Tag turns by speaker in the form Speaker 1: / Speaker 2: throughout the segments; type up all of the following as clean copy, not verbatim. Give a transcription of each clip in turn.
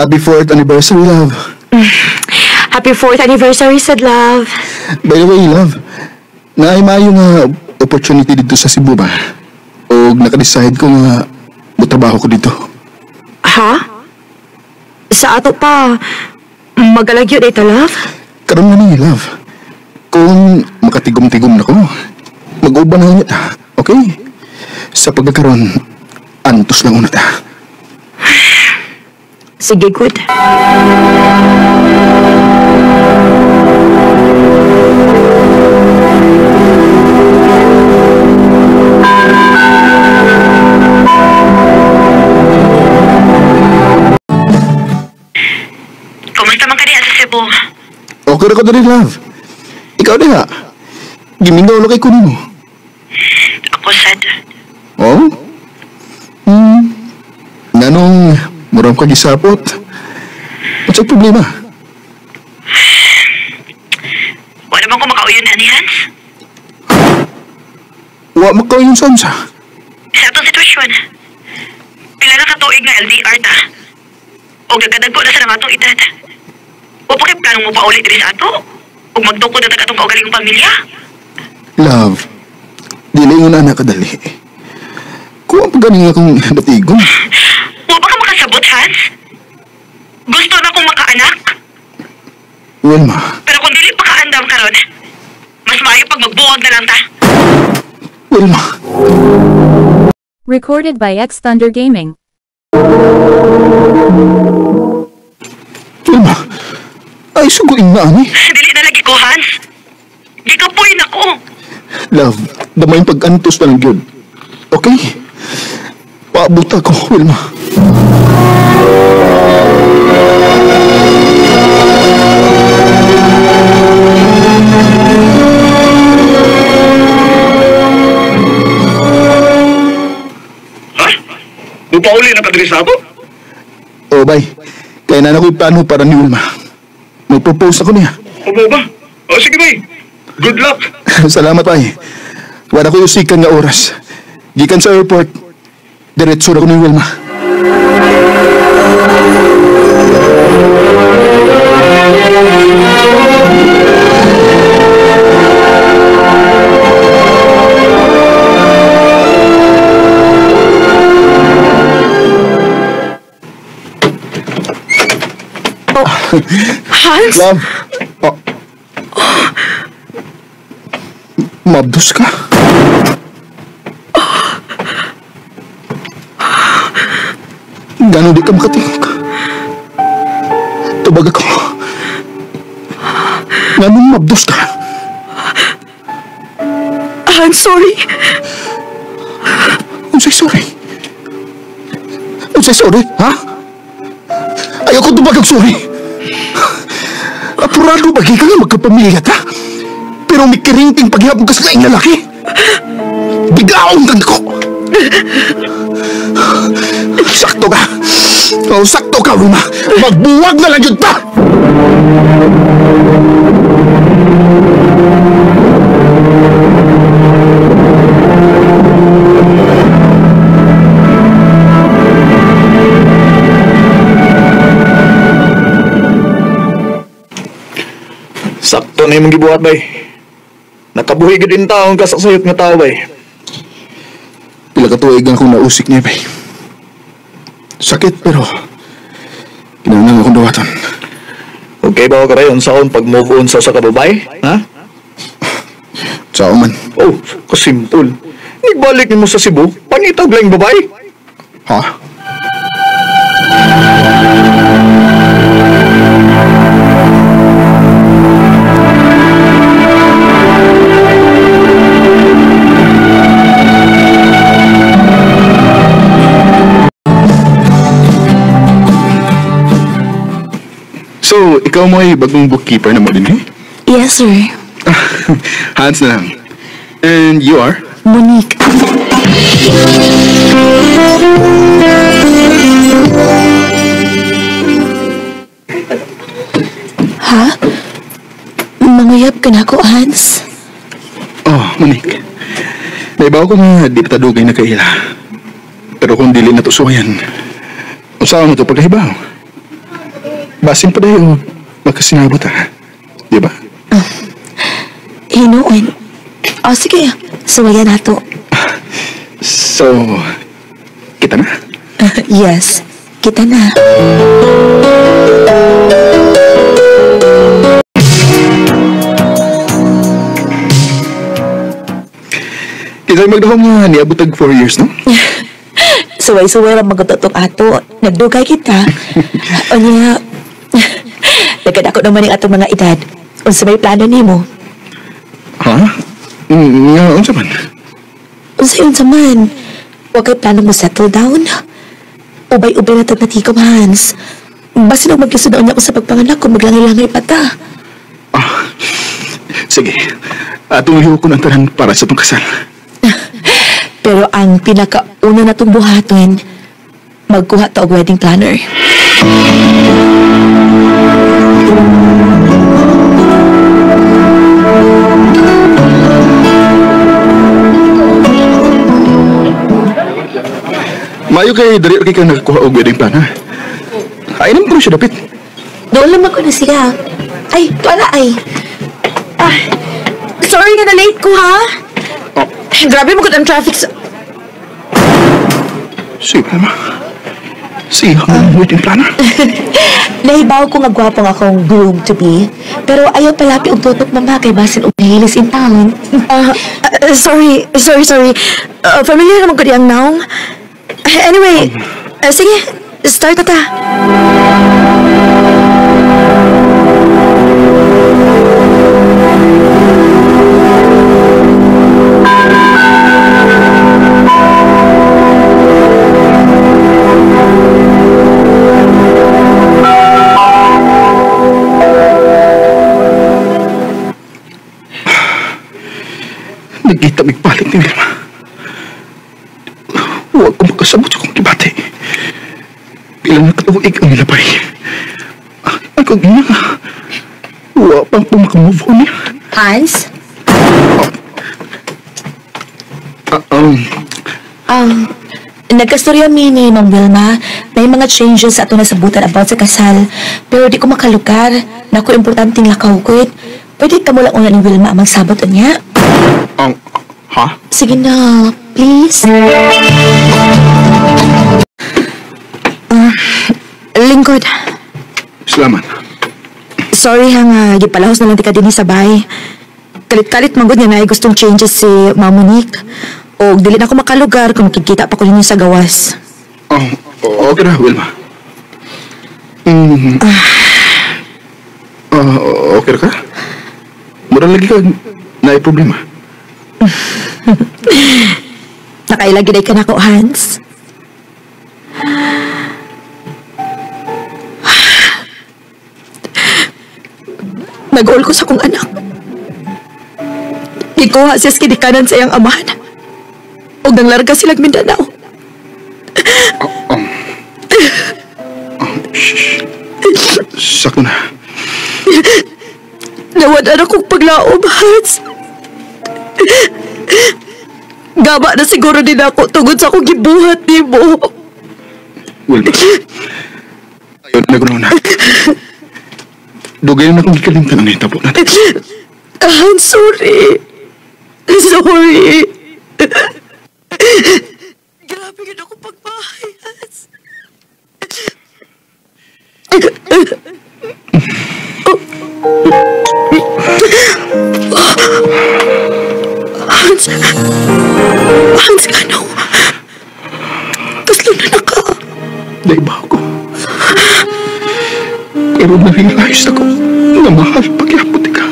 Speaker 1: Happy 4th anniversary, love.
Speaker 2: Happy 4th anniversary, sad love.
Speaker 1: By the way, love, naay maayo nga opportunity dito sa Cebu ba? O nakadecide ko nga motrabaho ko dito.
Speaker 2: Ha? Sa ato pa, magalagyo dito, love?
Speaker 1: Karon na ni, love. Kung makatigom-tigom na ko, mag-uban na niya ta, okay? Sa pagkakaroon, antos lang una ta.
Speaker 2: Sige, good. Kumusta man ka diha sa Cebu?
Speaker 1: Okay ra ko diri, love. Ikaw diha. Gimingaw na kay kuno mo.
Speaker 2: Ako sad.
Speaker 1: Oh? Nanong murang ka gisapot. Unsay problema?
Speaker 2: Wala man ko makauyon na ni Hans.
Speaker 1: Wa makauyon sa unsa?
Speaker 2: Sa atong sitwasyon. Pila na ka tuig nga LDR ta. Og nagkadagko na sa nang atong edad. Wa pa kay planong mo pauli diri sa ato? Ug magtukod na tag atong kaugalingong pamilya?
Speaker 1: Love, dili mo na nakadali. Kuha pa ganing akong batigon.
Speaker 2: Wa pa ka makasabot, Hans? Gusto na kong makaanak.
Speaker 1: Wilma.
Speaker 2: Pero kung dili pa kaandam karon, mas maayo pag magbuwag na lang ta.
Speaker 1: Wilma.
Speaker 3: Recorded by X Thunder Gaming.
Speaker 1: Wilma, ay suguin na ani.
Speaker 2: Dili na lagi ko, Hans. Gikapoy na ko.
Speaker 1: Love, damay pag-antos na lang yun. Okay? Paabot ako, Wilma.
Speaker 4: Ha? Mupauli na ka diri sa ato?
Speaker 1: Oh, bay. Kaya na ako'y plano para ni Wilma. Mag-propose ako niya.
Speaker 4: Opo ba? O sige, bay. Good luck.
Speaker 1: Salamat, bay. Wala ko usikan nga oras. Gikan sa airport, diretso na ko ni Wilma.
Speaker 2: Oh, Hans?
Speaker 1: Love. Oh. Mabdos ka? Gano'n di ka makatingog? Tubag ako. Gano'n mabdos ka?
Speaker 2: I'm sorry.
Speaker 1: Unsay sorry? Unsay sorry, ha? Ayoko tubag ang sorry. Apurado ba ka nga magkapamilya ta? Pero may kiringting paghihapon ka sa laing lalaki. Bigaon kang ko. Sakto ka. Oh, sakto ka, Wilma. Magbuwag na lang yun pa!
Speaker 4: Sakto na yung gibuhat, bay. Nakabuhi gid din taong kasaksayot nga tao, bay.
Speaker 1: Pila ka tuig akong nausik niya, bay. Sakit pero kinahanglan akong dawaton.
Speaker 4: Okay ba ka rayon saon pag move on sa kababay? Ha?
Speaker 1: Sao man.
Speaker 4: Oh, kasimple. Nagbalik nimo sa Cebu, pangitag lang babay.
Speaker 1: Ha? So, ikaw mo ay bagong bookkeeper na mo din, eh?
Speaker 2: Yes, sir.
Speaker 1: Hans na lang. And you are?
Speaker 2: Monique. Ha? Manguyab ka na ako, Hans?
Speaker 1: Oh, Monique. Naibaw ko nga di pa tadugay na kaila. Pero kung dili na to suwayan, usawa mo to pagkahibaw. Basin pa dayo, magkasinabot ha. Di ba?
Speaker 5: Hinuon. O sige, suwayan nato.
Speaker 1: So, kita na?
Speaker 5: Yes, kita na.
Speaker 1: Kita magdahom nga, niabot tag 4 years, no?
Speaker 5: Suway-suway lang magutotong ato. Nagdugay kita. O niya, nagkadako naman yung atong mga edad. Unsa may plano nimo?
Speaker 1: Ha? Nga, unsa man?
Speaker 5: Unsa man? Huwag kay plano mo settle down. Ubay-ubay na tag natikom, Hans. Basin ang magkisudaon niya ko sa pagpanganak kung maglangay-langay pa ta.
Speaker 1: Ah, sige. Atong lihokon ang tanan para sa itong kasal.
Speaker 5: Pero ang pinakauna na itong buhaton, magkuha ta og wedding planner.
Speaker 1: Mayo kay dali kay ka nakakuha og wedding planner. Ay, naman ko siya dapit.
Speaker 5: Doon lang ko na siya. Ay, tuwa ay. Ah, sorry nga na late ko ha.
Speaker 1: Oh.
Speaker 5: Grabe mo ang traffic sa...
Speaker 1: Sige, Palma. Sige, ang wedding planner.
Speaker 5: Nahibaw ko nga gwapo nga akong groom to be. Pero ayaw palapi og tutok mama kay basin og nahilis in town.
Speaker 6: Sorry. Familiar naman ko diyang naong. Anyway, sige, start na ta.
Speaker 1: Nagkita migpalit ni Wilma. Huwag ko makasabot sa kong kibati. Pila na katuig ang nilabay. Akong ina. Huwag pang po makamove on niya.
Speaker 5: Hans? Nagkastorya mi ni Ma'am Wilma. May mga changes sa ato nasabutan about sa kasal. Pero di ko makalukar. Naku, importanteng lakaw ko. Pwede ka mo lang una ni Wilma ang magsabot niya.
Speaker 1: Ha?
Speaker 5: Sige na, please.
Speaker 6: Lingkod.
Speaker 1: Salamat.
Speaker 6: Sorry ha nga, gipalahos na lang di ka din sa bahay. Kalit-kalit manggod nga naay gustong changes si Ma'am Monique. O dili na ako makalugar kung makikita pa ko ninyo sa gawas.
Speaker 1: Oh, okay na, Wilma. Okay na ka? Mura lagi ka naay problema.
Speaker 6: Nakailagi na ka na ko, Hans. Nag-all ko sa kong anak. Gikuha siya sa kinikanan sa iyang amahan. O nanglarga silang Mindanao.
Speaker 1: Shh. Sakto na.
Speaker 6: Nawadan akong paglaom, Hans. Gaba na siguro din ako tungod sa akong gibuhat ni mo.
Speaker 1: Wilma, ayaw na ganoon na. Dugay na akong gikalimtan ang nahitabo natin.
Speaker 6: Hans, sorry. Sorry. Grabe yun akong pagbahay, Hans. Hans, Hans, ganaw. Kaslo na ka.
Speaker 1: Naiba ako. Pero na-realize ako na mahal pagyapot ka.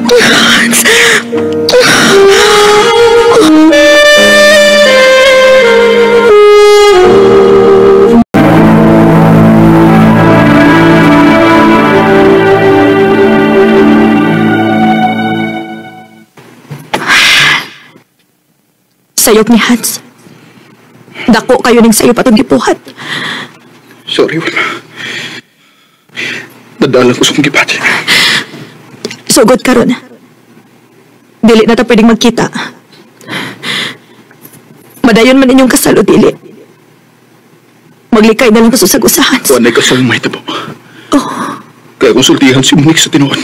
Speaker 6: Hans. Sayop ni Hans. Dako kayo ning sayop atong gipuhat.
Speaker 1: Sorry, Wilma. Nadala ko sa kong gibati.
Speaker 6: Sugod karon. Dili na ta pwedeng magkita. Madayon man inyong kasal o dili. Maglikay na lang ko sa usag-usa, Hans.
Speaker 1: Wa na'y kasal mahitabo. Kaya konsultihan si Monique sa tinuod.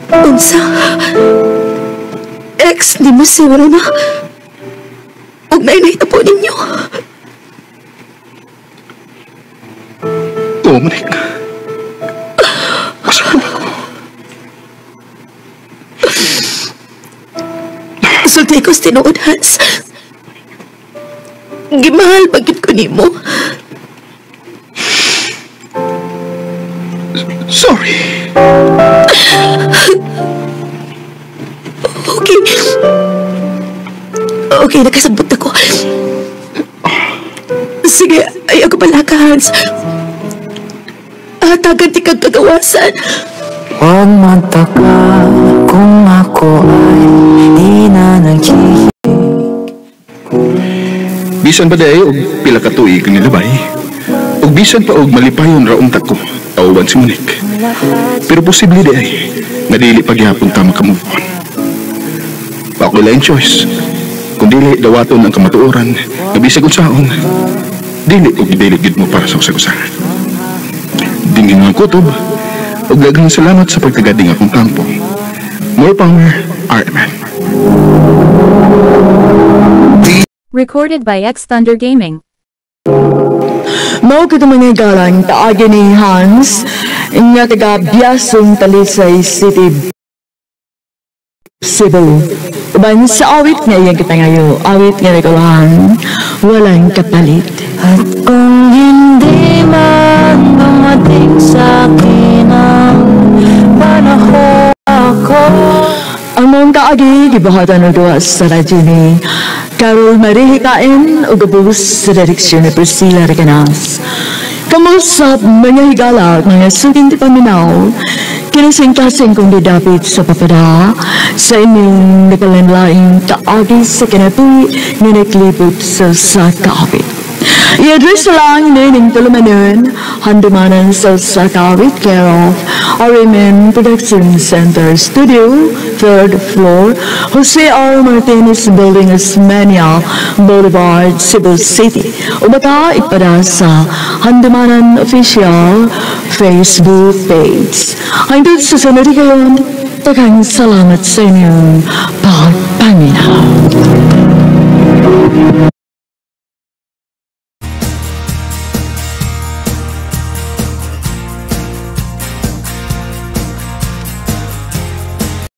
Speaker 5: Unsa? Ex ni mo si Rona. Ug nainahita po ninyo.
Speaker 1: Oo, Monique. Masakit ako.
Speaker 5: Sulti ko sa tinuod, Hans. Gimahal ba gyud ko nimo?
Speaker 1: Sorry.
Speaker 5: Okay. Okay, nakasabot ako. Sige, ay ako pala ka, Hans. Hatagan ti kag kagawasan.
Speaker 7: Huwag magtaka kung ako ay di na naghihilig.
Speaker 1: Bisan pa dahi og pila ka tuig nilabay. Og bisan pa og malipayon ra unta ko tawban si Monique. Pero posible di ay nga dili pagyapon ta makamove on. Wa ko'y laing choice. Kung dili dawaton ang kamatuoran, nga bisag unsaon, dili og dili gid mo para sa usag-usa. Dinggin ang kutob, ug daghang salamat sa pagtagading akong kampo. More power, RMN.
Speaker 3: Recorded by X Thunder Gaming.
Speaker 8: Mao kito mga galang taagi ni Hans nga taga Biasong Talisay City, Cebu. Uban sa awit nga iyang kitangayo, awit nga nagulahan, walang kapalit.
Speaker 7: At kung hindi man dumating sa akin ang panahon ako.
Speaker 8: Ang mong kaagi, gibuhatan og duwa sa radyo ni Carol Marie Hikain ug ubos sa direksyon ni Priscilla Recanas. Kamusap mga higala, mga suking ti paminaw, kinasing-kasing kong didapit sa papada, sa inyong nakalanlaing kaagi sa kinabuhi nga naglibot sa kaawit. I-address lang nining tulumanon, handumanan sa Sakawit, care of RMN Production Center Studio, 3rd floor, Jose R. Martinez Building, Osmeña Boulevard, Cebu City. O baka ipada sa Handumanan Official Facebook page. Hangtod sa sunod kayon, daghang salamat sa inyong pagpaminaw.